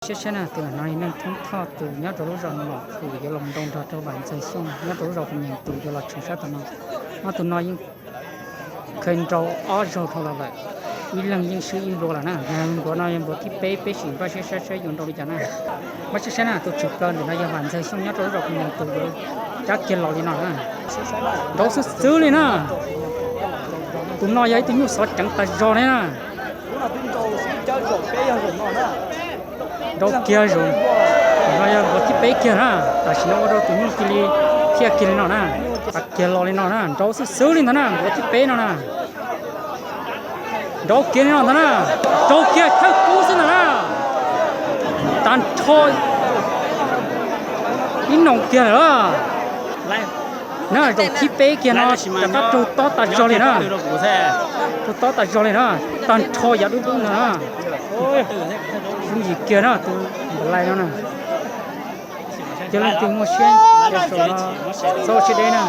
Siab sab na, tus no yog Neej Thoob Thoj tus nyob rau lub zos Nom Khum yuav los nrau nrog rau Vam Ntxawg Xyooj nyob rau lub zos Phu Nyees tus yuav los tshwm sab tom no. Ob tug no yeej khaws nrau ob zaug dhau los lawm, ib leeg yeej swb ib nplua lawm na. Nplua no yog nplua thib peb, peb sim npaj siab saib saib yuav nrau li cas na. Npaj siab saib na, tus tshwm plaws ntawm no yog Vam Ntxawg Xyooj nyob rau lub zos Phu Nyees tus yuav cab kiag los li no na. Nrau xwb xwb li na. Tus no yog ib tug nyuj xov ceev tas zog li na. Nrau kiag zaum, no yog nplua thib peb kiag na. Tam sim no ua rau tus nyuj cia li thiaj kiag li no na. Txav kiag los li no na, nrau xwb xwb li ntag na, nplua thib peb no na. Nrau kiag li no ntag na, nrau kiag thawj kub xwb ntag na. Tag nrho ib noo kiag lawm. Na, zaum thib peb kiag no rov qab raug tob tas zog li na. Raug tob tas zog li na, tag nrho yav dub dub ntag na. Yooj yim kiag na tus npam lais no na. Yog leej twg muaj siab, txhob ua siab deb na.